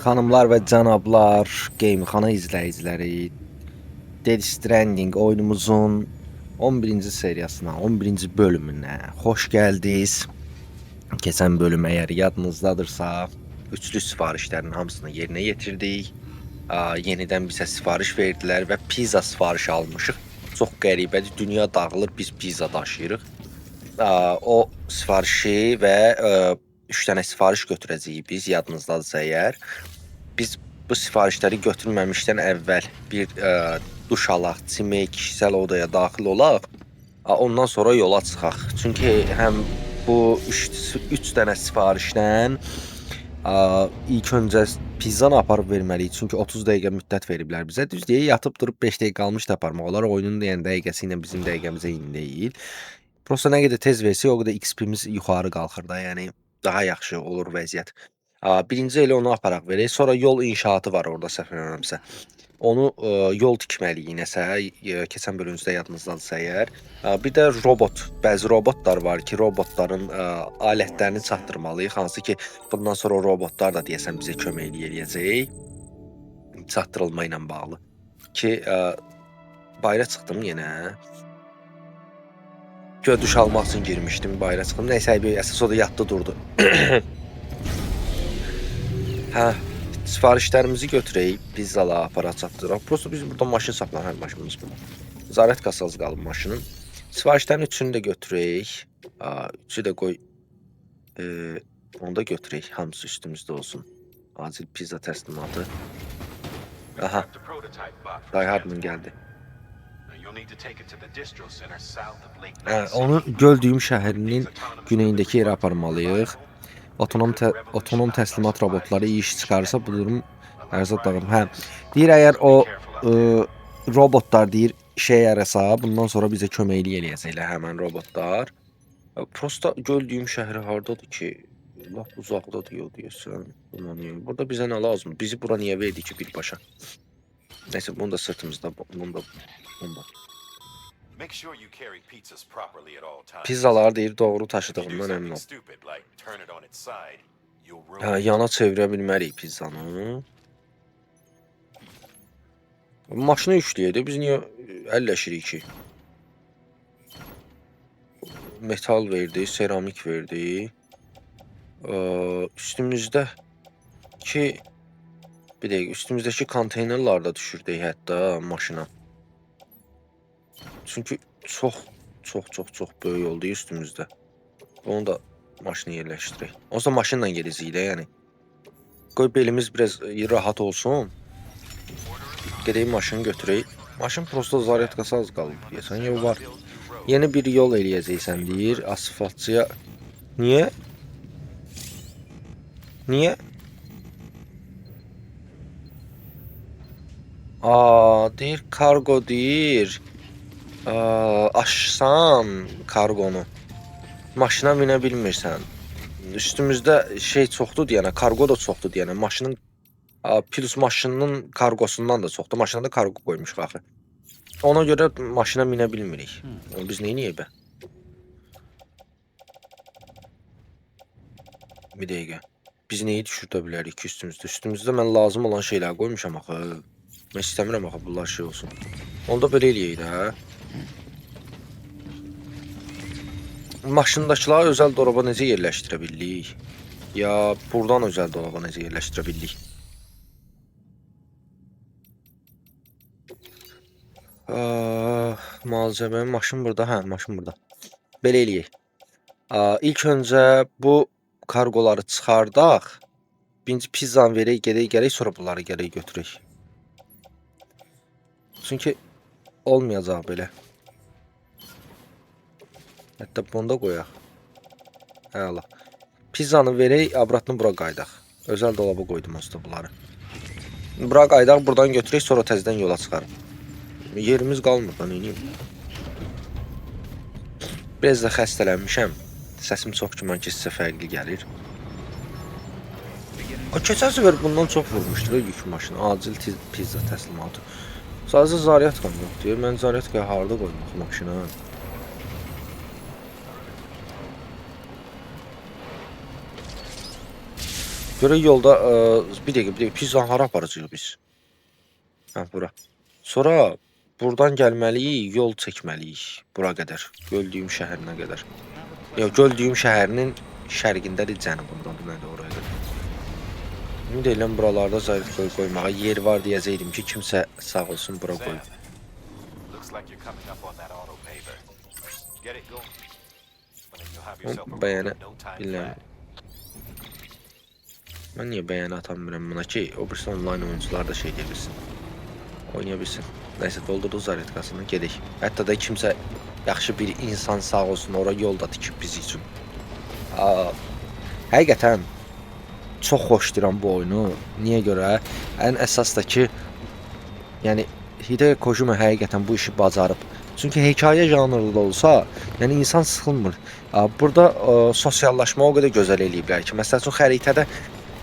Xanımlar və cənablar, Gamexana izləyiciləri, Death Stranding oyunumuzun 11-ci seriyasına, 11-ci bölümünə xoş gəldiniz. Keçən bölüm əgər yadınızdadırsa, üçlü sifarişlərin hamısını yerinə yetirdik. Yenidən bizə sifariş verdilər və pizza sifarişi almışıq. Çox qəribədir, dünya dağılır, biz pizza daşıyırıq. O sifarişi və 3 dənə sifariş götürəcəyik biz, yadınızdadırsa əgər. Biz bu sifarişləri götürməmişdən əvvəl bir duş alaq, çimək, kişisel odaya daxil olaq. Ondan sonra yola çıxaq. Çünki həm bu 3 dənə sifarişdən ilk öncə pizzanı aparıb verməliyik. Çünki 30 dəqiqə müddət veriblər bizə. Düz deyək, yatıb durub 5 dəqiqə qalmış da aparmaq olar. Oyunun yəni dəqiqəsi ilə bizim dəqiqəmizə eyni deyil. Prosta nə qədər tez versək, o qədər XP-miz yuxarı qalxır da, yəni daha yaxşı olur vəziyyət. Birinci elə onu aparaq verək. Sonra yol inşaatı var orada səhv eləmirəmsə. Onu yol tikməliyik nəsə, keçən bölümümüzdə yadınızdadırsa əgər. Bir də robot, bəzi robotlar var ki, robotların alətlərini çatdırmalıyıq. Hansı ki, bundan sonra o robotlar da deyəsən bizə köməklik eləyəcək. Çatdırılma ilə bağlı. Ki, bayıra çıxdım yenə. Göy duş almaq üçün girmişdim, bayıra çıxdım. Nəysə, əsas o da yatdı durdu. Hə, sifarişlərimizi götürək, pizzalar aparaq çatdıraq. Prosta biz burada maşın saxlayaq, hər maşınımız burada. Zaryadkası az qalıb maşının. Sifarişlərin üçünü də götürək. Üçü də qoy. Onu da götürək, hamısı üstümüzdə olsun. Acil pizza təslimatı. Aha, Die Hardman gəldi. Hə, onu Göldüyüm şəhərinin güneyindəki yerə aparmalıyıq. Otonom otonom təslimat robotları iyi iş çıxarırsa bu durum ərzaq dağılır. Hə, deyir əgər o robotlar deyir işə yarasa, bundan sonra bizə köməklik eləyəcəklər həmən robotlar. Prosta Göldüyüm şəhəri hardadır ki? Lap uzaqdadır o deyəsən. Burada bizə nə lazımdır? Bizi bura niyə verdi ki birbaşa? Nəysə, bunu da sırtımızda, bunu da, bunu da. Pizzaları deyir doğru taşıdığından əmin ol. Hə, yana çevirə bilmərik pizzanı. Maşını yükləyək də, biz niyə əlləşirik ki? Metal verdi, seramik verdi. Üstümüzdəki bir dəqiqə, üstümüzdəki konteynerlar da düşürdük hətta maşına. Çünki çox, çox, çox, çox böyük oldu üstümüzdə. Onu da maşına yerləşdirək. Onsuz da maşınla gedəcəyik də, yəni. Qoy belimiz biraz rahat olsun. Gedək maşını götürək. Maşın prosta zaryadkası az qalıb deyəsən, yox var. Yeni bir yol eləyəcəksən deyir asfaltçıya. Niyə? Niyə? Aa, deyir kargo deyir. Aa, aşsan kargonu. Maşına minə bilmirsən. Üstümüzdə şey çoxdur deyənə, kargo da çoxdur deyənə. Maşının plus maşının kargosundan da çoxdur. Maşına da kargo qoymuşuq axı. Ona görə maşına minə bilmirik. Biz nə eləyək bə? Bir dəqiqə. Biz nəyi düşürdə bilərik ki üstümüzdə? Üstümüzdə mən lazım olan şeylər qoymuşam axı. Mən istəmirəm axı bunlar şey olsun. Onda belə eləyək də. Maşındakıları özəl dolaba necə yerləşdirə bildik? Ya buradan özəl dolaba necə yerləşdirə bildik? Malzəmə, maşın burada. Hə, maşın burada. Belə eləyək. İlk öncə bu kargoları çıxardaq. Birinci pizzanı verək, gedək, gələk, sonra bunları gələk götürək. Çünki olmayacaq belə. Hətta bunu da qoyaq. Əla. Pizzanı verək, abratını bura qaydaq. Özəl dolaba qoydum onsuz da bunları. Bura qaydaq, buradan götürək, sonra təzədən yola çıxarıq. Yerimiz qalmır da, neyniyim? Biraz da xəstələnmişəm. Səsim çox güman ki, sizə fərqli gəlir. O, keçən səfər bundan çox vurmuşdu yük maşını. Acil pizza təslimatı. Sadəcə zaryadkam yoxdur. Mən zaryadkayı harda qoymaq maşına? Görək yolda bir dəqiqə, bir dəqiqə pizzanı hara aparacağıq biz? Hə, bura. Sonra buradan gəlməliyik, yol çəkməliyik bura qədər. Göldüyüm şəhərinə qədər. Yox, Göldüyüm şəhərinin şərqindədir, cənubundadır, nədir oraya qədər. Ümid edirəm buralarda zaryadka qoymağa yer var deyəcəkdim ki, kimsə sağ olsun bura qoyub. Bəyənə bilmirəm. Mən niyə bəyəni atamıram buna ki, o birisi onlayn oyuncular da şey deyə bilsin. Oynaya bilsin. Nəysə, doldurduq zaryadkasını, gedək. Hətta da kimsə yaxşı bir insan sağ olsun ora yol da tikib biz üçün. Həqiqətən çox xoşlayıram bu oyunu. Niyə görə? Ən əsas da ki, yəni Hideo Kojima həqiqətən bu işi bacarıb. Çünki hekayə janrında olsa, yəni insan sıxılmır. Burada sosiallaşma o qədər gözəl eləyiblər ki, məsəl üçün xəritədə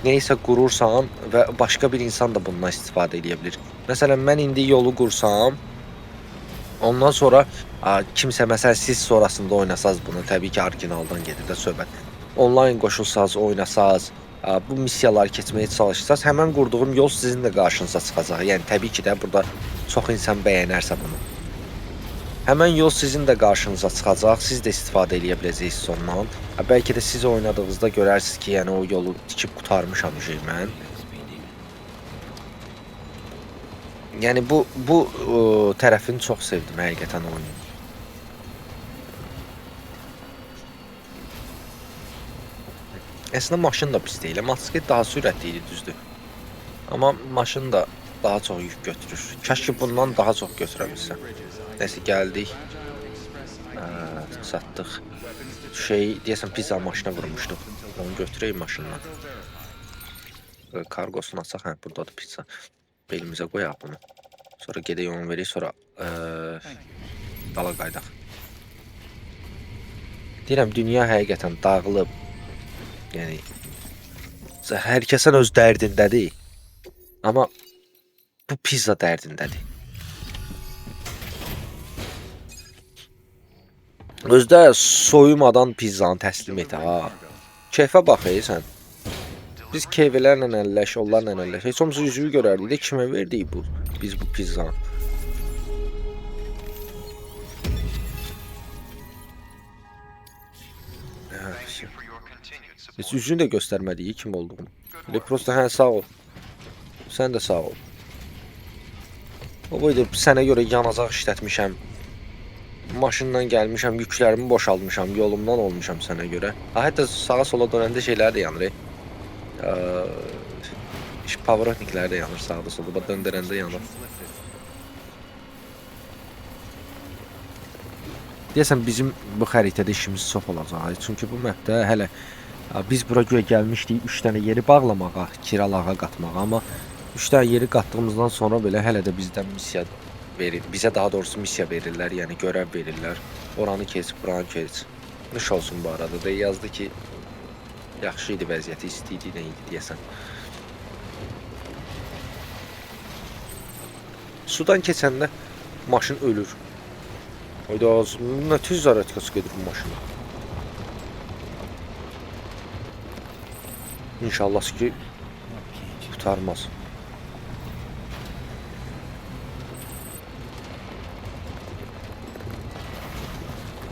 nəyisə qurursan və başqa bir insan da bundan istifadə edə bilir. Məsələn, mən indi yolu qursam, ondan sonra kimsə məsələn siz sonrasında oynasaz bunu, təbii ki, orijinaldan gedir də söhbət. Onlayn qoşulsaz, oynasaz, bu missiyaları keçməyə çalışsaz, həmən qurduğum yol sizin də qarşınıza çıxacaq. Yəni təbii ki də burada çox insan bəyənərsə bunu. Həmən yol sizin də qarşınıza çıxacaq, siz də istifadə eləyə biləcəksiniz ondan. Bəlkə də siz oynadığınızda görərsiniz ki, yəni o yolu tikib qurtarmışam mən. Yəni bu tərəfini çox sevdim həqiqətən oyunun. Əslində maşın da pis deyil. Motosiklet daha sürətli idi, düzdür. Amma maşın da daha çox yük götürür. Kaş ki bundan daha çox götürə bilsəm. Nəysə gəldik. Çatdıq. Şey, deyəsən pizza maşına vurmuşduq. Onu götürək maşından. Kargosunu açaq. Hə, buradadır pizza. Belimizə qoyaq bunu. Sonra gedək onu verək, sonra dala qayıdaq. Deyirəm, dünya həqiqətən dağılıb. Yəni hər kəsin öz dərdindədir. Amma bu pizza dərdindədir. Özdə soyumadan pizzanı təslim et ha. Keyfə bax ey sən. Biz keyflərlə əlləş, onlarla əlləş. Heç olmasa üzüyü görərdik də kimə verdik bu biz bu pizzanı. Heç üzünü də göstərmədik kim olduğunu. Elə prosta hə sağ ol. Sən də sağ ol. O boyda sənə görə yanacaq işlətmişəm. Maşınla gəlmişəm, yüklərimi boşaltmışam, yolumdan olmuşam sənə görə. Ha, hətta sağa sola dönəndə şeylər də yanır. Pavorotniklər də yanır sağda solda, bax döndərəndə yanır. Deyəsən bizim bu xəritədə işimiz çox olacaq. Çünki bu mapdə hələ biz bura güya gəlmişdik 3 dənə yeri bağlamağa, kiralığa qatmağa, amma 3 dənə yeri qatdığımızdan sonra belə hələ də bizdən missiya verir. Bizə daha doğrusu missiya verirlər, yəni görəv verirlər. Oranı keç, buranı keç. Qış olsun bu arada da yazdı ki, yaxşı idi vəziyyəti, isti idi, nə idi deyəsən. Sudan keçəndə maşın ölür. Hayda, nə tez zaryadkası gedir bu maşına. İnşallah ki, qurtarmaz.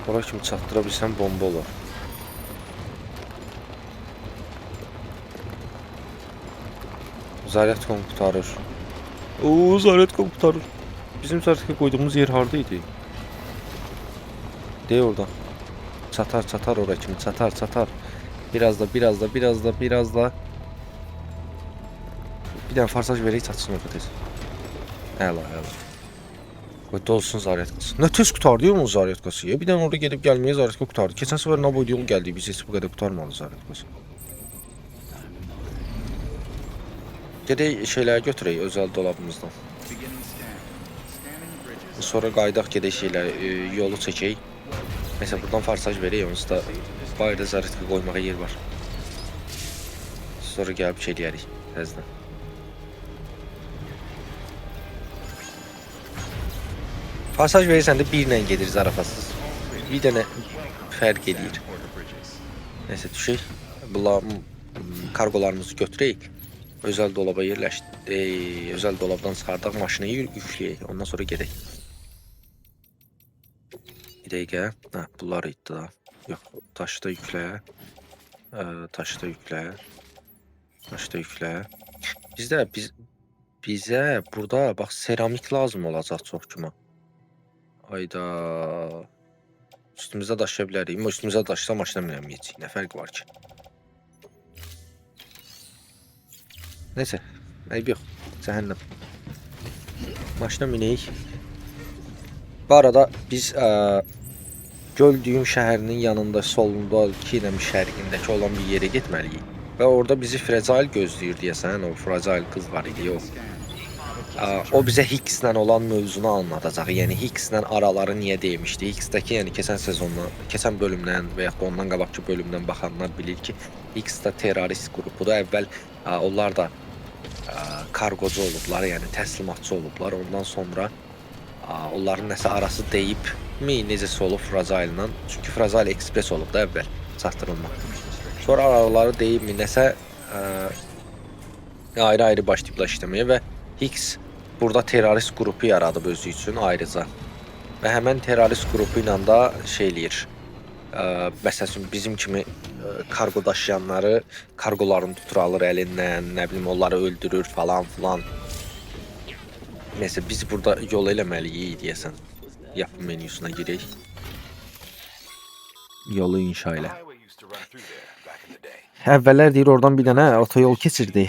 Ora kimi çatdıra bilsəm bomba olar. Zaryadkom qurtarır. Oo, zaryadkom qurtarır. Bizim zaryadka qoyduğumuz yer harda idi? Dey oradan. Çatar, çatar ora kimi, çatar, çatar. Biraz da, biraz da, biraz da, biraz da. Bir dənə forsaj verək çatsın orada tez. Əla, əla. Qoy dolsun zaryadkası. Nə tez qurtardı ya onun zaryadkası ya. Bir dənə orada gedib gəlməyə zaryadka qurtardı. Keçən səfər nə boyda yol gəldik, biz heç bu qədər qurtarmadı zaryadkası. Gedək şeyləri götürək özəl dolabımızdan. Sonra qayıdaq gedək şeyləri, yolu çəkək. Məsələn, buradan forsaj verək, onsuz da bayırda zaryadka qoymağa yer var. Sonra gəlib şey eləyərik təzədən. Forsaj verirsən də birlə gedir zarafatsız. Bir dənə fərq eləyir. Neysə, düşək. Bunlar Kargolarımızı götürək. Özəl dolaba yerləşdirək. Özəl dolabdan çıxardaq, maşını yükləyək. Ondan sonra gedək. Bir dəqiqə. Hə, bunlar idi da. Yox, daşı da yüklə. Daşı da yüklə. Daşı da yüklə. Bizdə bizə burada bax seramik lazım olacaq çox güman. Ayda. Üstümüzə daşıya bilərik. Amma üstümüzə daşısa maşına minəməyəcəyik. Nə fərqi var ki? Neysə, eybi yox. Cəhənnəm. Maşına minək. Bu arada biz Göldüyüm şəhərinin yanında, solunda, iki ilə şərqindəki olan bir yerə getməliyik. Və orada bizi Fragile gözləyir deyəsən, o Fragile qız var idi, o. O bizə Higgslə olan mövzunu anlatacaq. Yəni Higgslə araları niyə demişdi? Higgsdəki, yəni keçən sezondan, keçən bölümdən və yaxud da ondan qabaqki bölümdən baxanlar bilir ki, Higgs də terrorist qrupudur. Əvvəl onlar da kargocu olublar, yəni təslimatçı olublar. Ondan sonra onların nəsə arası deyib mi, necəsə olub Fragile-la. Çünki Fragile Express olub da əvvəl çatdırılma. Sonra araları deyib mi, nəsə ayrı-ayrı başlayıblar işləməyə və Higgs burada terrorist qrupu yaradıb özü üçün ayrıca. Və həmən terrorist qrupu ilə də şey eləyir. Məsəl üçün bizim kimi kargo daşıyanları kargolarını tutur alır əlindən, nə bilim onları öldürür falan filan. Neysə biz burada yol eləməliyik deyəsən. Yapı menyusuna girək. Yolu inşa elə. Əvvəllər deyir oradan bir dənə otoyol keçirdi.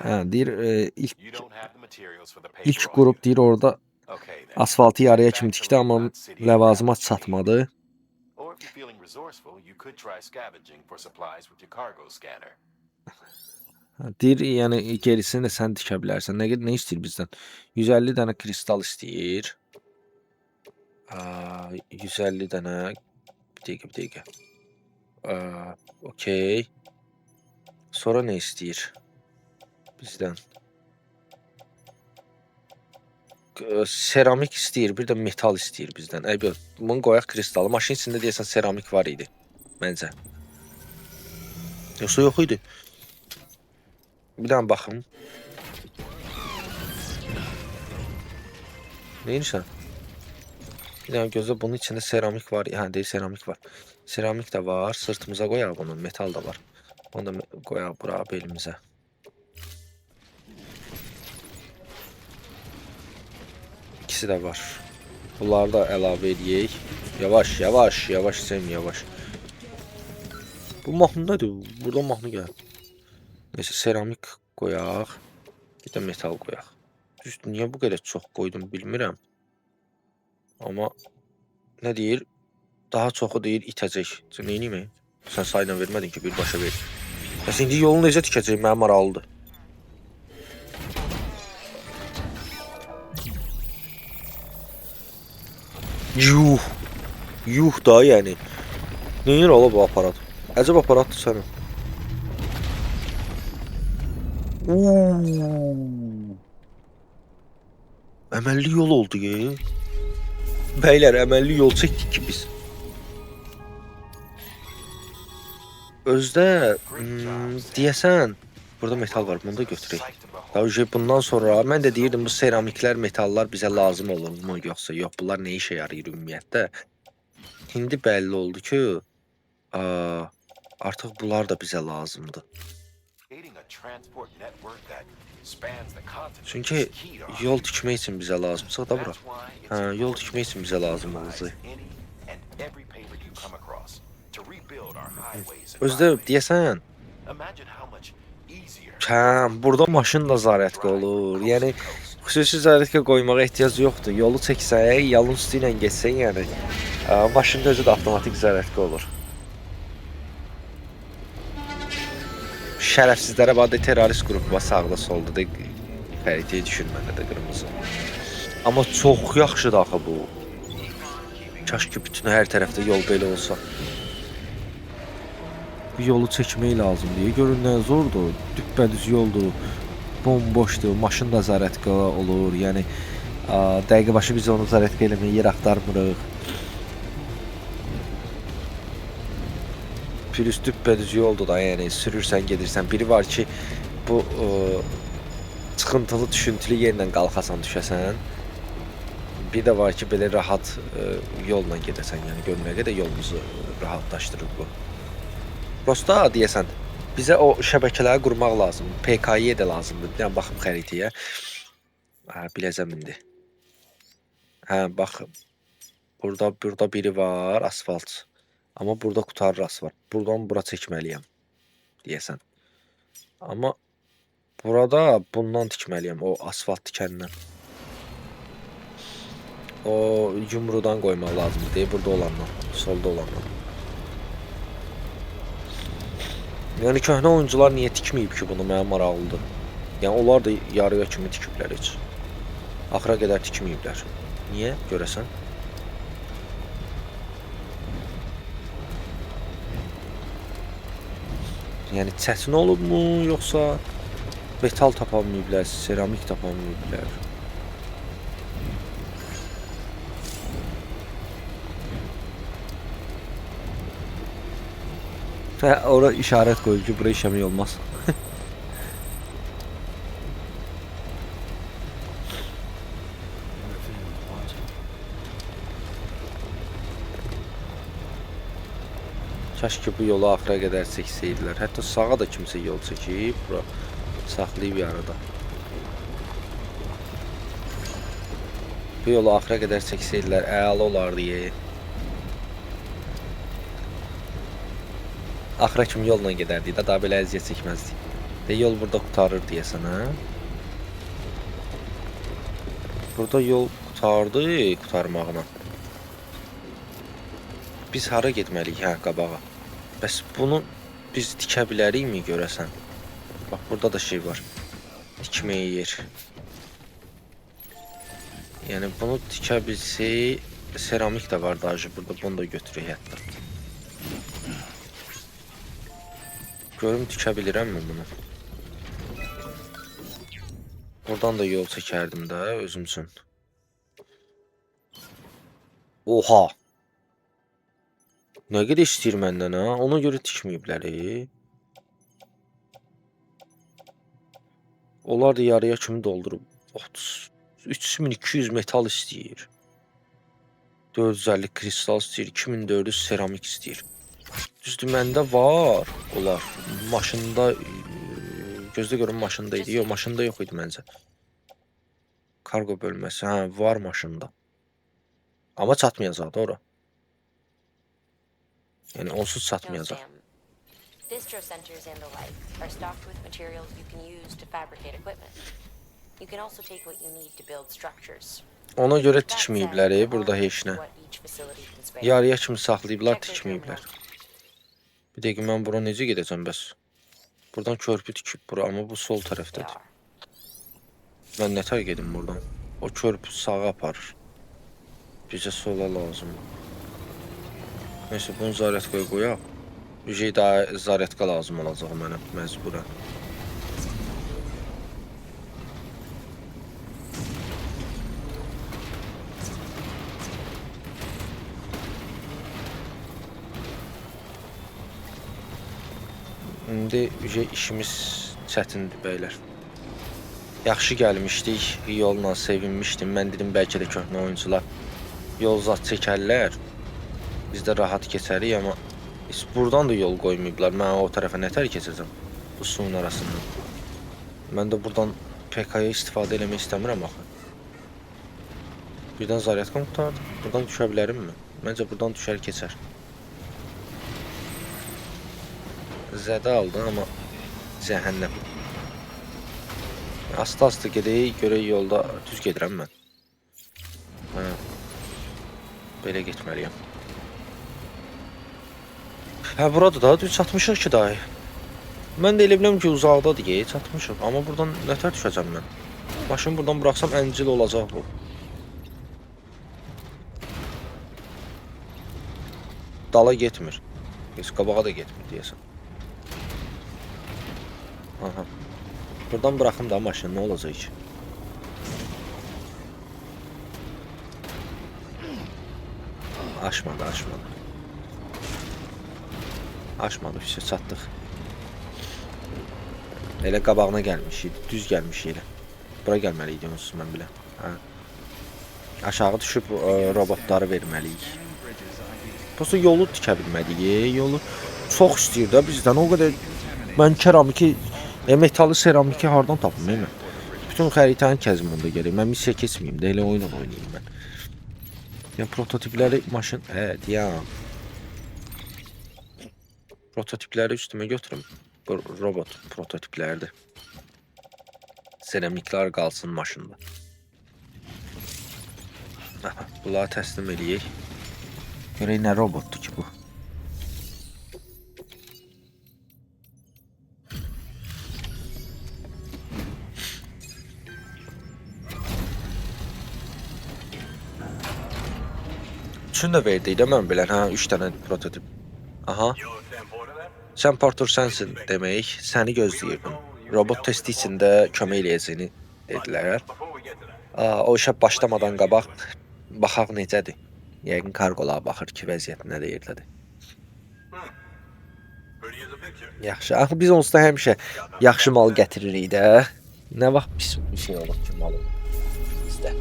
Hə, deyir ilk qrup deyir orada asfaltı yarıya kimi tikdi, amma ləvazimat çatmadı. Hə, deyir, yəni gerisini də sən tikə bilərsən. Nə nə istəyir bizdən? 150 dənə kristal istəyir. Aa, 150 dənə. Bir dəqiqə, bir dəqiqə. Aa, okey. Sonra nə istəyir bizdən? Seramik istəyir, bir də metal istəyir bizdən. Ey, bunu qoyaq kristalı. Maşın içində deyəsən seramik var idi məncə. Yoxsa yox idi. Bir dənə baxım. Nə edirsən? Bir dənə gözlə, bunun içində seramik var. Hə, deyir seramik var. Seramik də var. Sırtımıza qoyaq bunu. Metal da var. Onu da qoyaq bura belimizə. İkisi də var. Bunları da əlavə eləyək. Yavaş, yavaş, yavaş Sem, yavaş. Bu mahnı nədir? Buradan mahnı gəlir. Neysə, seramik qoyaq. Bir də metal qoyaq. Düzdür, niyə bu qədər çox qoydum bilmirəm. Amma nə deyir? Daha çoxu deyir itəcək. Sən neyniyim? Sən sayla vermədin ki, birbaşa ver. Bəs indi yolu necə tikəcək? Mənə maraqlıdır. Yuh! Yuh da yəni. Neyir ola bu aparat? Əcəb aparatdır sənin. Uuu. Əməlli yol oldu ye. Bəylər, əməlli yol çəkdik ki biz. Özdə deyəsən burada metal var, bunu da götürək. Daha bundan sonra mən də deyirdim bu seramiklər, metallar bizə lazım olurmu yoxsa yox, bunlar nə işə yarayır ümumiyyətlə. İndi bəlli oldu ki, artıq bunlar da bizə lazımdır. Çünki yol tikmək üçün bizə lazım. Çıx da bura. Hə, yol tikmək üçün bizə lazım olacaq. Özdə deyəsən, hə, burada maşın da zaryadka olur. Yəni xüsusi zaryadka qoymağa ehtiyac yoxdur. Yolu çəksək, yolun üstü ilə getsək, yəni maşının özü də avtomatik zaryadka olur. Şərəfsizlərə bax, terrorist qrupu var sağda solda da xəritəyə düşür məndə də qırmızı. Amma çox yaxşıdır axı bu. Kaş ki bütün hər tərəfdə yol belə olsa. Bu yolu çəkmək lazımdır. Görün nə zordur. Düppədüz yoldur. Bomboşdur. Maşın da zaryadka olur. Yəni dəqiqə başı biz onu zaryadka eləməyə yer axtarmırıq. Plus düppədüz yoldur da, yəni sürürsən, gedirsən. Biri var ki, bu çıxıntılı, düşüntülü yerlə qalxasan, düşəsən. Bir də var ki, belə rahat yolla gedəsən. Yəni gör nə qədər yolumuzu rahatlaşdırır bu. Prosta deyəsən, bizə o şəbəkələri qurmaq lazımdır. PKY də lazımdır. Bir dənə baxım xəritəyə. Hə, biləcəm indi. Hə, bax. Burada biri var, asfalt. Amma burada qurtarır asfalt. Buradan bura çəkməliyəm, deyəsən. Amma burada bundan tikməliyəm, o asfalt tikəndən. O yumrudan qoymaq lazımdır, deyə burada olandan, solda olandan. Yəni köhnə oyuncular niyə tikməyib ki bunu, mənə maraqlıdır. Yəni onlar da yarıya kimi tikiblər heç. Axıra qədər tikməyiblər. Niyə görəsən? Yəni çətin olubmu, yoxsa metal tapamayıblar, seramik tapamayıblar? Hə, ora işarət qoyur ki, bura işəmək olmaz. Kaş ki bu yolu axıra qədər çəksəydilər. Hətta sağa da kimsə yol çəkib, bura saxlayıb yarıda. Bu yolu axıra qədər çəksəydilər, əla olardı. Axıra kimi yolla gedərdik də, daha belə əziyyət çəkməzdik. De, yol burada qurtarır deyəsən, hə? Burada yol qurtardı, qurtarmağına. Biz hara getməliyik, hə, qabağa? Bəs bunu biz tikə bilərikmi görəsən? Bax, burada da şey var. Tikməyə yer. Yəni, bunu tikə bilsək, seramik də var daha burada, bunu da götürək hətta. Görüm tikə bilirəmmi bunu? Buradan da yol çəkərdim də özüm üçün. Oha! Nə qədər istəyir məndən, ha? Ona görə tikməyiblər. Onlar da yarıya kimi doldurub. 3200 metal istəyir. 450 kristal istəyir, 2400 seramik istəyir. Düzdür, məndə var onlar. Maşında, gözdə görüm maşında idi. Yox, maşında yox idi məncə. Kargo bölməsi, hə, var maşında. Amma çatmayacaq, doğru. Yəni, onsuz çatmayacaq. Ona görə tikməyiblər, burada heç nə. Yarıya kimi saxlayıblar, tikməyiblər. Bir dəqiqə, mən bura necə gedəcəm bəs? Buradan körpü tikib bura, amma bu sol tərəfdədir. Mən nətər gedim buradan? O körpü sağa aparır. Bizə sola lazımdır. Neyse, bunu zaretkaya qoyaq. Bir şey daha zaretka lazım olacaq mənə, məcburən. İndi işimiz çətindir, bəylər. Yaxşı gəlmişdik, yolla sevinmişdim. Mən dedim, bəlkə də köhnə oyuncular yol zat çəkərlər. Biz də rahat keçərik, amma heç buradan da yol qoymayıblar. Mən o tərəfə nətər keçəcəm bu suyun arasından. Mən də buradan PK-ya istifadə eləmək istəmirəm axı. Birdən zaryatkam qurtardı. Buradan düşə bilərimmi? Məncə buradan düşər keçər. Zədə aldı, amma cəhənnəm. Asta-asta gedək, görək yolda düz gedirəm mən. Hə, belə getməliyəm. Hə, burada da düz çatmışıq ki dayı. Mən də elə biləm ki, uzaqdadır ki, çatmışıq. Amma buradan nətər düşəcəm mən? Maşını buradan buraxsam əncil olacaq bu. Dala getmir. Heç qabağa da getmir deyəsən. Aha. Buradan buraxım da maşını, nə olacaq ki? Aşmadı, aşmadı. Aşmadı, vəsə çatdıq. Elə qabağına gəlmişik, düz gəlmişik elə. Bura gəlməli idim onsuz mən belə. Hə. Aşağı düşüb robotları verməliyik. Prosta yolu tikə bilmədik. Yolu çox istəyir də bizdən. O qədər mən keramiki, metalı seramiki hardan tapım mən? Bütün xəritəni kəzim onda gərək. Mən missiya keçməyim də, elə oyunla oynayayım mən. Yəni prototipləri maşın, hə, deyəm. Prototipləri üstümə götürüm. Bu robot prototipləridir. Seramiklər qalsın maşında. Aha, bunları təslim eləyək. Görək nə robotdur ki bu. Üçünü də verdik də mən bilən, hə, 3 dənə prototip. Aha. Sən Porter sənsin demək, səni gözləyirdim. Robot testi üçün də kömək eləyəcəyini dedilər. Aa, o işə başlamadan qabaq baxaq necədir. Yəqin kargolara baxır ki, vəziyyət nə yerdədir. Yaxşı, axı biz onsuz da həmişə yaxşı mal gətiririk də. Nə vaxt pis bir şey olur ki, mal bizdə.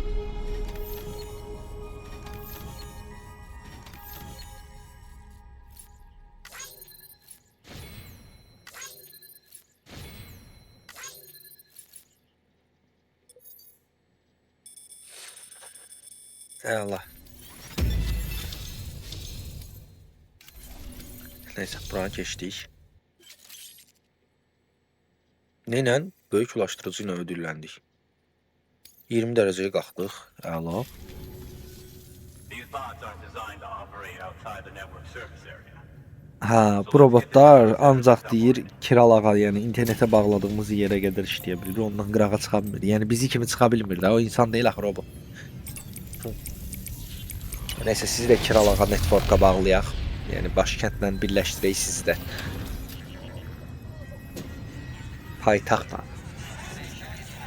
Əla. Neysə, buranı keçdik. Nə ilə? Böyük ulaşdırıcı ilə ödülləndik. 20 dərəcəyə qalxdıq. Əla. Hə, bu robotlar ancaq deyir kiralağa, yəni internetə bağladığımız yerə qədər işləyə bilir. Ondan qırağa çıxa bilmir. Yəni bizi kimi çıxa bilmir də. O insan deyil axı robot. Neysə, sizi də kiralağa networka bağlayaq. Yəni başkəntlə birləşdirək sizi də. Paytaxtla.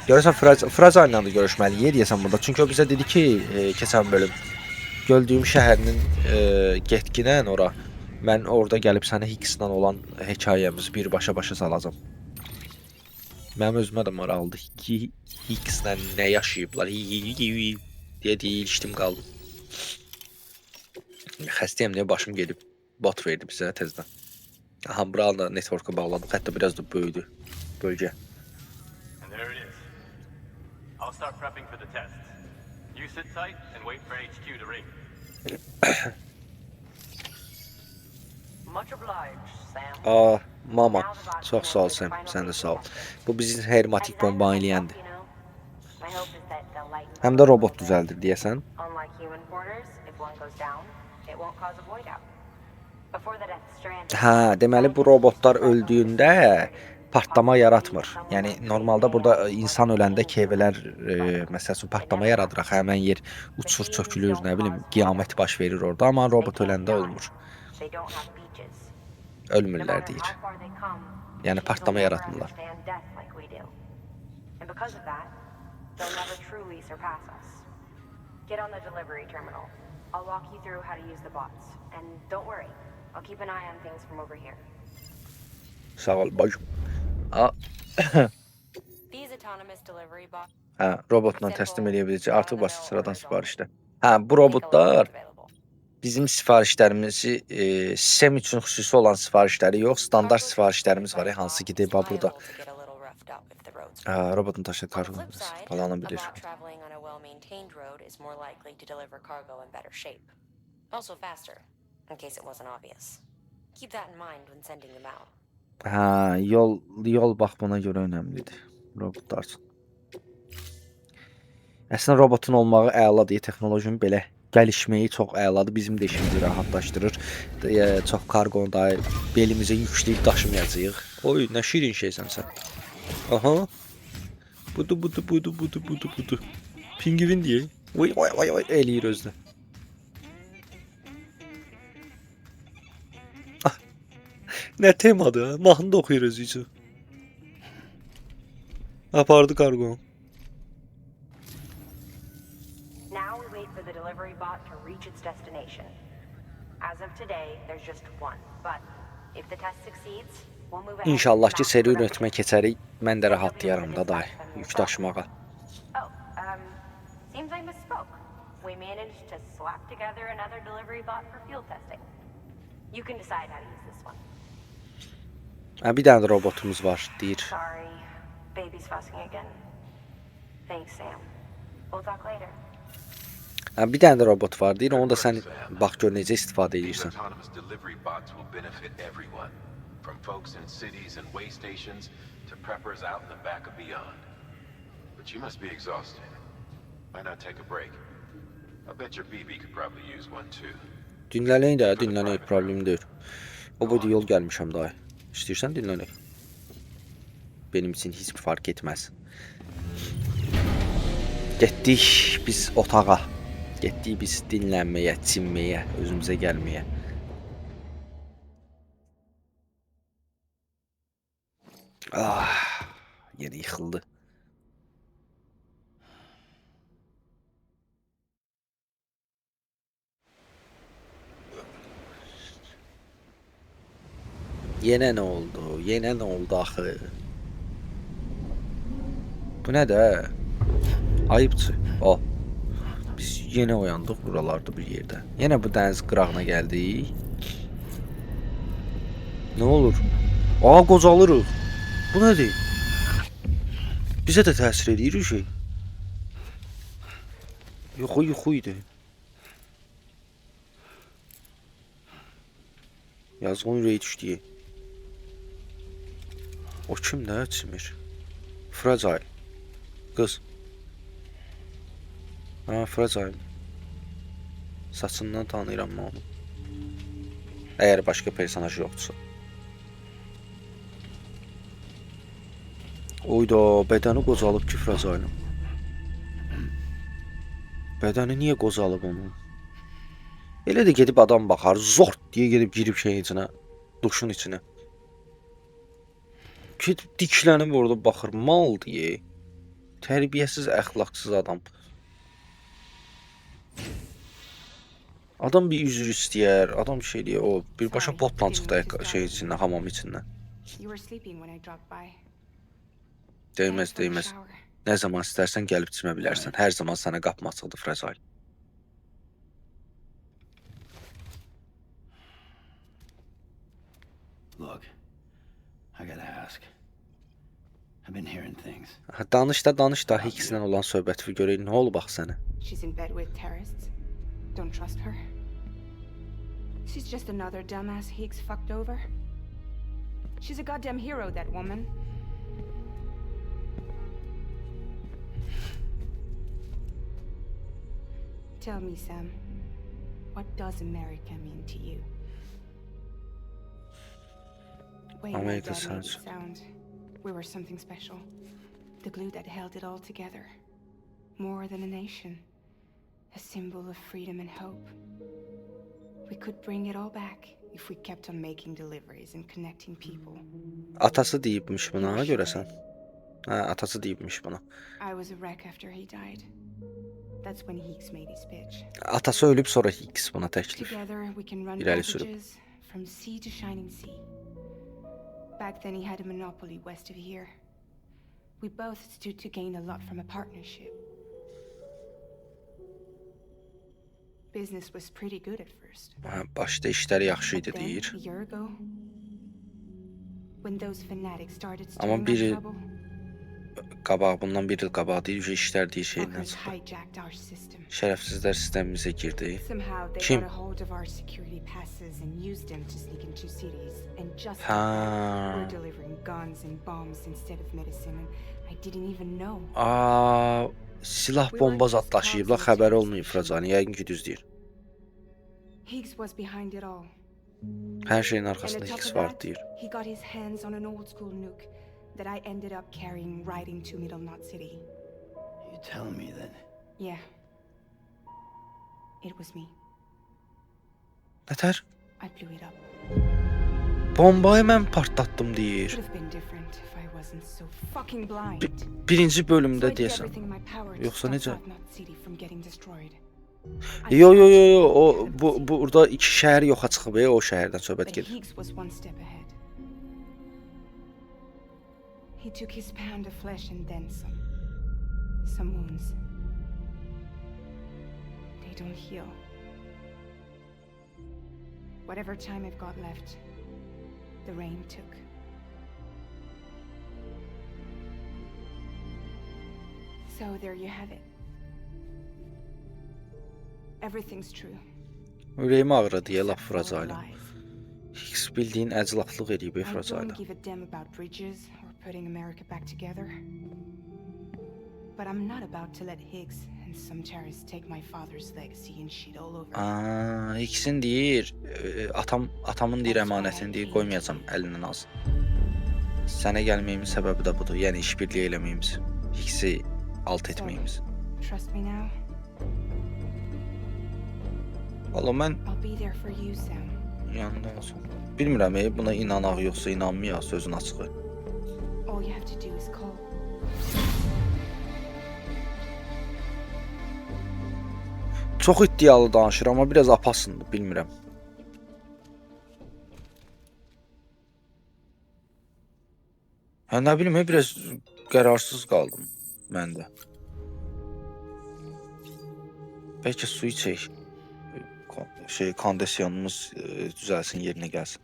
Görürsən Fraza ilə də görüşməliyik deyəsən burada. Çünki o bizə dedi ki, keçən bölüm Gördüyüm şəhərinin getginən ora mən orada gəlib sənə Higgs-la olan hekayəmizi birbaşa başa salacam. Mənim özümə də maraqlıdır ki, Higgs-la nə yaşayıblar deyə deyə ilişdim qaldım. Xəstəyəm deyə başım gedib. Bot verdi bizə tezdən. Aha, buranı da networka bağladıq. Hətta biraz da böyüdü bölgə. And there it is. I'll start prepping for the tests. You sit tight and wait for HQ to ring. Much obliged, Sam. Aa, mama, çox sağ ol Sam, sən də sağ ol. Bu bizim hermetik bombanı eləyəndir. Həm də robot düzəldir deyəsən. Hə, deməli bu robotlar öldüyündə partlama yaratmır. Yəni normalda burada insan öləndə KV-lər məsəl üçün partlama yaradır axı, həmən yer uçur, çökülür, nə bilim, qiyamət baş verir orada, amma robot öləndə olmur. Ölmürlər deyir. Yəni partlama yaratmırlar. Get on the delivery terminal. I'll walk you through how to use the bots. And don't worry, I'll keep an eye on things from over here. Sağ ol bacım. A, These autonomous delivery bots hə, robotla təslim eləyə biləcək. Artıq basit sıradan sifarişdə. Hə, bu robotlar bizim sifarişlərimizi sistem üçün xüsusi olan sifarişləri yox, standart sifarişlərimiz var, hansı ki, deyib burada. Hə, robotun taşıdığı kargo falana bilir. Is more likely to deliver cargo in better shape. Also faster, in case it wasn't obvious. Keep that in mind when sending them out. Hə, yol bax buna görə önəmlidir robotlar üçün. Əslində robotun olmağı əladır, texnologinin belə gəlişməyi çox əladır, bizim də işimizi rahatlaşdırır. Çox karqonu da belimizə yükləyib daşımayacağıq. Oy, nə şirin şeysən sən. Aha. Budu budu budu budu budu budu. Pingvin deyə. Oy oy oy oy eləyir özünə. Ah. Nə temadır, ha? Mahnı da oxuyur özü üçün. Apardı karqonu. Now we wait for the delivery bot to reach its destination. As of today, there's just one, but If the test succeeds, we'll move ahead with İnşallah ki mass seri production. üretmə keçərik. Mən də rahatlayaram da day yük daşımağa. Oh, seems I misspoke. We managed to slap together another delivery bot for field testing. You can decide how to use this one. Hə, bir dənə də robotumuz var, deyir. Sorry, baby's fussing again. Thanks, Sam. We'll talk later. Hə, bir dənə də robot var, deyir. Onu da sən bax gör necə istifadə These edirsən. autonomous delivery bots will benefit everyone, from folks in cities and way stations to preppers out in the back of beyond. But you must be exhausted. Why not take a break? I bet your BB could probably use one too. Dinlənək də, dinlənək, problem deyil. O boyda yol gəlmişəm dayı. İstəyirsən dinlənək. Benim üçün heç bir fark etməz. Getdik biz otağa. Getdik biz dinlənməyə, çimməyə, özümüzə gəlməyə. Ah, yenə yıxıldı. Yenə nə oldu? Yenə nə oldu axı? Bu nə də? Ayıbçı. O. Biz yenə oyandıq buralarda bir yerdə. Yenə bu dəniz qırağına gəldik. Nə olur? Aa, qocalırıq. Bu nədir? Bizə də təsir eləyir o şey. Yox, o yuxu idi. Yazığın ürəyi düşdü. O kim də çimir? Fragile. Qız. Ha, Fragile. Saçından tanıyıram mən onu. Əgər başqa personaj yoxdursa. Oyda, bədəni qocalıb ki Fragile'ın. Bədəni niyə qocalıb onun? Elə də gedib adam baxar, zort deyə gedib girib şeyin içinə, duşun içinə. Gedib diklənib orada baxır, mal deyə. Tərbiyəsiz, əxlaqsız adam. Adam bir üzr istəyər, adam şey deyə, o birbaşa botla çıxdı şey içindən, hamam içindən. Değməz, değməz. Nə zaman istərsən gəlib çimə bilərsən. Hər zaman sənə qapım açıqdır, Fragile. Look, I gotta ask. I've been hearing things. Ha, danış da, danış da Hickslə olan söhbəti görək nə olub axı sənə? She's in bed with terrorists. Don't trust her. She's just another dumbass Higgs fucked over. She's a goddamn hero, that woman. Tell me, Sam, what does America mean to you? Way my America dad made it sounds- sound, we were something special. The glue that held it all together. More than a nation. A symbol of freedom and hope. We could bring it all back if we kept on making deliveries and connecting people. Atası deyibmiş buna, görəsən. Hə, atası deyibmiş buna. I was a wreck after he died. That's when Higgs made his pitch. Atası ölüb sonra Hicks buna təklif. Together we can run İrəli sürüb. packages from sea to shining sea. Back then he had a monopoly west of here. We both stood to gain a lot from a partnership. Business was pretty good at first. Hə, başda işləri yaxşı But idi then, deyir. a year ago, when those fanatics started Amma stirring up biri trouble, qabaq, bundan bir il qabaq deyir, işlər deyir şeyindən fuckers çıxdı. hijacked our system. Şərəfsizlər sistemimizə girdi. Somehow they Kim? got a hold of our security passes and used them to sneak into cities. And just like Ha. that, we're delivering guns and bombs instead of medicine, and I didn't even know. Aa, silah bomba zad daşıyıblar, xəbəri olmayıb Fragile. Yəqin ki düz deyir. Higgs was behind it all. Hər şeyin And arxasında on top Higgs of var that, deyir. he got his hands on an old school nuke that I ended up carrying right into Middle Knot City. You telling me that Yeah. It was me. Nətər? I blew it up. Bombayı mən partlatdım deyir. Could have been different if I wasn't so fucking blind. Birinci So bölümdə I did deyəsən. everything in my power to Yoxsa stop necə? Knot City from getting destroyed. Yo yo yo yo, o bu burada iki şəhər yoxa çıxıb, o şəhərdən söhbət gedir. Higgs was one step ahead. He took his pound of flesh and then some. Some wounds. They don't heal. Whatever time I've got left, the rain took. So there you have it. Everything's true. Ürəyim ağrıdı deyə laf Except for all the vuracaqlar. lies. Higgs bildiyin əclaflıq eləyib I don't vuracaqlar. give a damn about bridges or putting America back together. But I'm not about to let Higgs and some terrorists take my father's legacy and shit all over. Aa, Higgsin deyir, atamın deyir əmanətini deyir, qoymayacam əlindən alsın. Sənə gəlməyimin səbəbi də budur. Yəni işbirliyi eləməyimiz. Higgsi alt etməyimiz. Trust me now. Valla mən I'll be there for you, Sam. yanında olsam. Bilmirəm, buna inanaq yoxsa inanmayaq sözün açığı. All you have to do is call. Çox iddialı danışır, amma biraz apasındır, bilmirəm. Hə, nə bilim, biraz qərarsız qaldım mən də. Bəlkə su içək. Şey, kondisiyonumuz düzəlsin, yerinə gəlsin.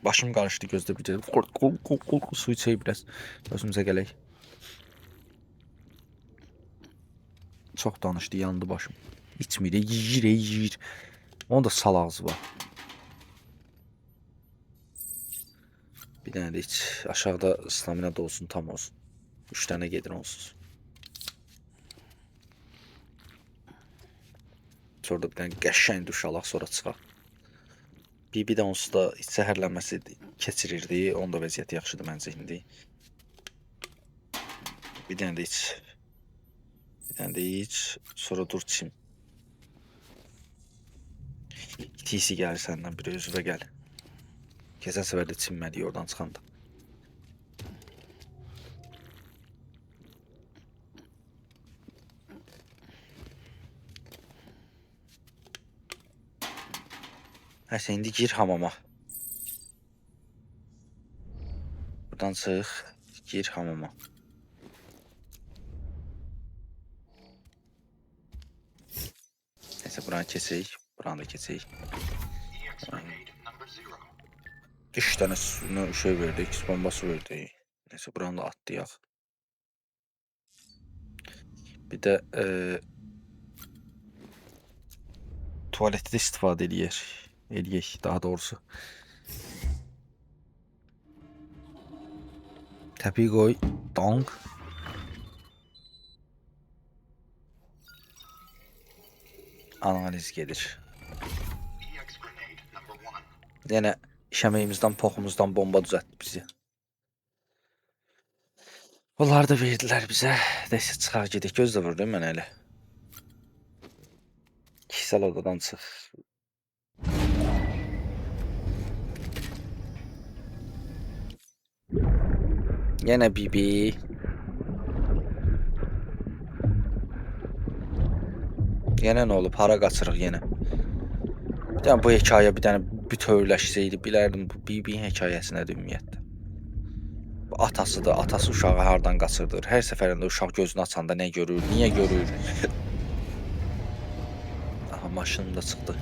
Başım qarışdı gözdə bir də. Qul, qul, qul, qul, su içək biraz. Özümüzə gələk. Çox danışdı, yandı başım. İçmir, yeyir, yeyir. Onun da sal ağzı var. Bir dənə də iç. Aşağıda stamina da olsun, tam olsun. 3 dənə gedir onsuz. Sonra da bir dənə qəşəng duş alaq, sonra çıxaq. BB də onsuz da iç zəhərlənməsi keçirirdi. Onun da vəziyyəti yaxşıdır məncə indi. Bir dənə də iç. Bir dənə də iç. Sonra dur çim. İti isi gəlir səndən bir özünə gəl. Keçən səfər də çimmədik oradan çıxanda. Nəsə indi gir hamama. Buradan çıx, gir hamama. Neyse buranı keçək, buranı da keçək. 3 dənə şey verdik, X bombası verdik. Neyse buranı da atlayaq. Bir də tualetdə istifadə eləyək. Eləyək daha doğrusu. Təpiyi qoy. Donk. Analiz gedir. Yenə işəməyimizdən, poxumuzdan bomba düzəltdi bizi. Bunları da verdilər bizə. Neyse çıxaq gedək. Göz də vurdum mən elə. Kişisel odadan çıx. Yenə Bibi. Yenə nə olub? Hara qaçırıq yenə? Bir dənə bu hekayə bir dənə bütövləşsəydi, bilərdim bu Bibi'nin hekayəsi nədir ümumiyyətlə. Bu atasıdır, atası uşağı hardan qaçırdır? Hər səfərində uşaq gözünü açanda nə görür, niyə görür? Aha, maşınım da çıxdı.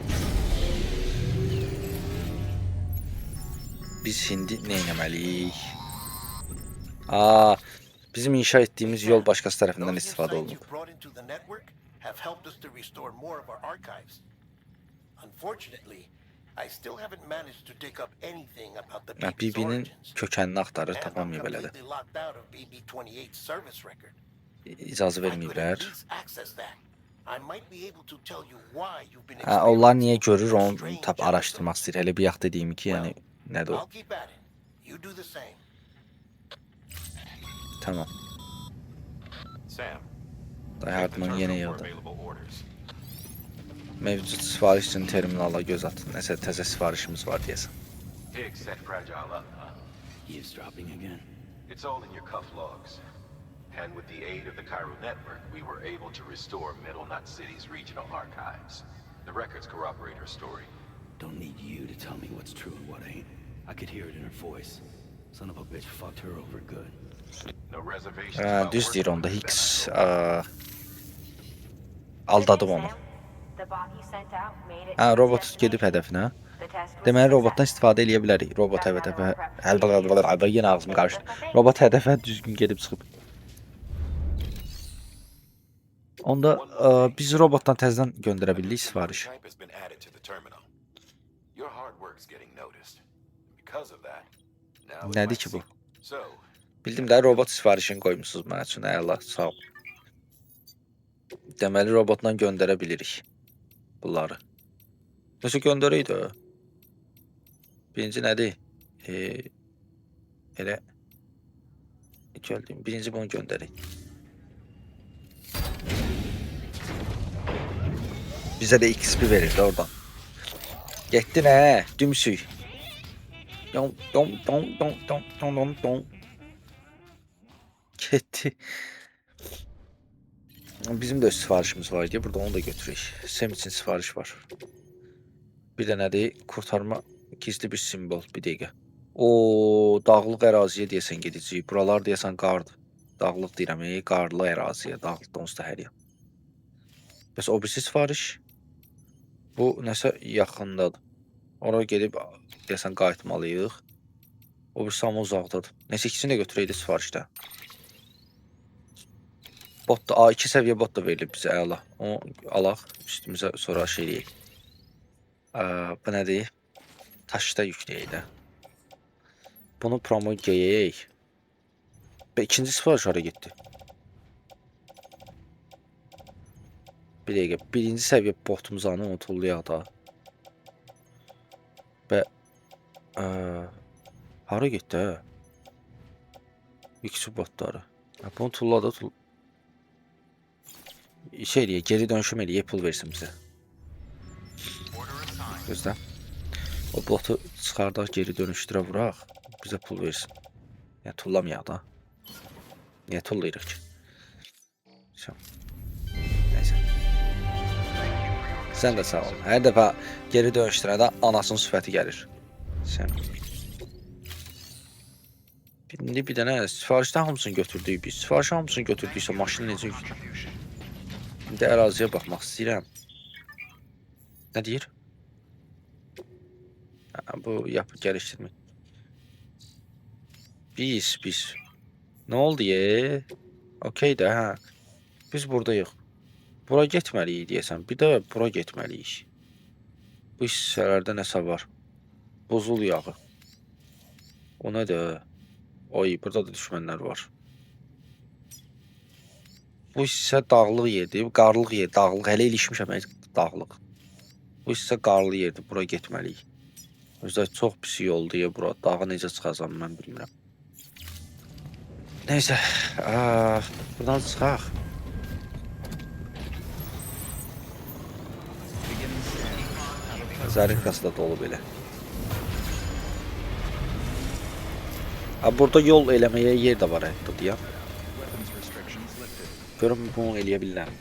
Biz indi nə etməliyik? Aa, bizim inşa etdiyimiz yol başqası tərəfindən istifadə olunub. BB-nin kökənini axtarır, tapamayıb elə də. İcazə verməyiblər. Hə, onlar niyə görür, onu tap araşdırmaq istəyir. Elə bir bayaq dediyim ki, yəni nədir o? Tamam. Die Hardman yenə yığdı. Mevcut sifariş üçün terminala göz atın. Nəsə təzə sifarişimiz var deyəsən. Higgs set Fragile up, huh? Eavesdropping again. It's all in your cuff logs. And with the aid of the Chiral Network, we were able to restore Middle Knot City's regional archives. The records corroborate her story. Don't need you to tell me what's true and what ain't. I could hear it in her voice. Son of a bitch fucked her over good. No reservations Hə, about düz deyir working onda with her, Hicks then, I hope. Aldadım onu. Hə, robot gedib hədəfinə. Deməli robotdan istifadə eləyə bilərik. Robot hədəfə hədəfə yenə ağzım qarışdı. Robot hədəfə düzgün gedib çıxıb. Onda biz robotdan təzədən göndərə A bildik new sifariş. delivery type has been added to the terminal. Your hard work's getting noticed. Because of that, now it Nədir might ki bu? seem- So, Bildim də robot sifarişini qoymusunuz mənə üçün. Əla, sağ ol. Deməli robotla göndərə bilirik bunları. Nəsə göndərək də. Birinci nədir? Elə gəldim. Birinci bunu göndərək. Bizə də XP verir də oradan. Getdi nə? Dümsük. Don don don don don don don don. Getdi. Bizim də öz sifarişimiz var idi. Burada onu da götürək. Sem üçün sifariş var. Bir də nədir? Qurtarma gizli bir simvol. Bir dəqiqə. O dağlıq əraziyə deyəsən gedəcəyik. Buralar deyəsən qardır. Dağlıq deyirəm, qarlı əraziyə, dağlıqdan onsuz da hər yan. Bəs o birisi sifariş? Bu nəsə yaxındadır. Ora gedib deyəsən qayıtmalıyıq. O birisi amma uzaqdadır. Nəsə ikisini də götürək də sifarişdə. Bot da, 2 səviyyə bot da verilib bizə, əla. Onu alaq, üstümüzə sonra şey eləyək. Bu nədir? Taşda yükləyək də. Bunu promo geyək. Və ikinci sifariş hara getdi? Bir dəqiqə, birinci səviyyə botumuzu anı onu tullayaq da. Və hara getdi hə? İkisi botları. Ha, bunu tulla da tull. Şey eləyək, geri dönüşüm eləyək, pul versin bizə. Gözlə. O botu çıxardaq, geri dönüşdürə vuraq, bizə pul versin. Yəni tullamayaq da. Niyə tullayırıq ki? Şo. Nəysə. Sən də sağ ol. Hər dəfə geri dönüşdürəndə anasının sifəti gəlir. Sən. İndi bir dənə sifarişdən hamısını götürdük biz. Sifarişin hamısını götürdüksə maşını necə yükləyək? İndi əraziyə baxmaq istəyirəm. Nə deyir? Hə, bu yapı gəlişdirmə. Biz. Nə oldu ye? Okey də, hə. Biz buradayıq. Bura getməliyik deyəsən. Bir də bura getməliyik. Bu hissələrdə nəsə var. Buzul yağı. O nədir? Oy, burada da düşmənlər var. Bu hissə dağlıq yerdir, qarlıq yer, dağlıq. Hələ ilişmişəm, dağlıq. Bu hissə qarlı yerdir, bura getməliyik. Özdə çox pis yoldur ya bura. Dağı necə çıxacam mən bilmirəm. Neysə, buradan çıxaq. Zarinkası da dolu belə. Ha, burada yol eləməyə yer də var hətta deyəm. Görüm bunu eləyə bilirəm.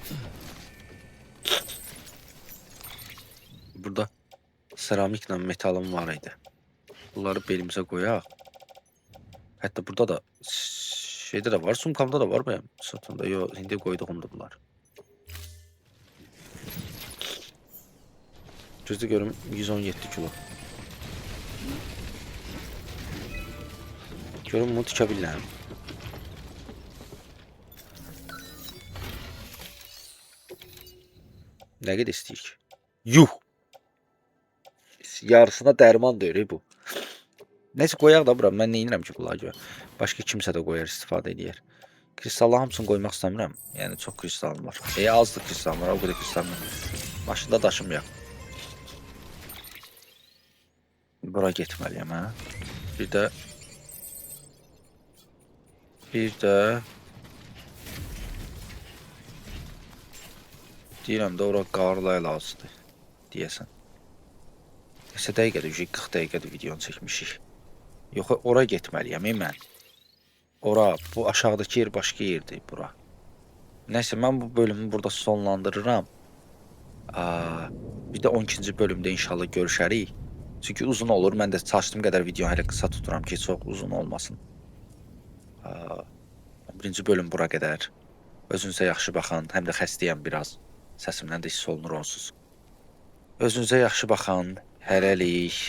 Burada seramiklə metalım var idi. Bunları belimizə qoyaq. Hətta burada da şeydə də var, sumkamda da var bəyəm. Satında. Yox, indi qoyduğumdur bunlar. Gözlə görüm 117 kilo. Görüm bunu tikə bilirəm. Nə qədər istəyir ki? Yuh! Yarısına dərman deyir bu. Neysə qoyaq da bura. Mən nə edirəm ki bunlara görə? Başqa kimsə də qoyar, istifadə eləyər. Kristallı hamısını qoymaq istəmirəm. Yəni çox kristalım var. Azdır kristalım var, o qədər kristalım var. Maşında daşımayaq. Bura getməliyəm, hə? Bir də deyirəm də ora qarlı əlazıdır deyəsən. Neçə dəqiqədir, 40 dəqiqədir videonu çəkmişik. Yox, ora getməliyəm mən. Ora, bu aşağıdakı yer başqa yerdir bura. Nəysə, mən bu bölümü burada sonlandırıram. Bir də 12-ci bölümdə inşallah görüşərik. Çünki uzun olur. Mən də çalışdığım qədər videonu hələ qısa tuturam ki, çox uzun olmasın. Aa, 11-ci bölüm bura qədər. Özünüzə yaxşı baxın. Həm də xəstəyəm biraz. Səsimdən də hiss olunur onsuz. Özünüzə yaxşı baxın. Hələlik.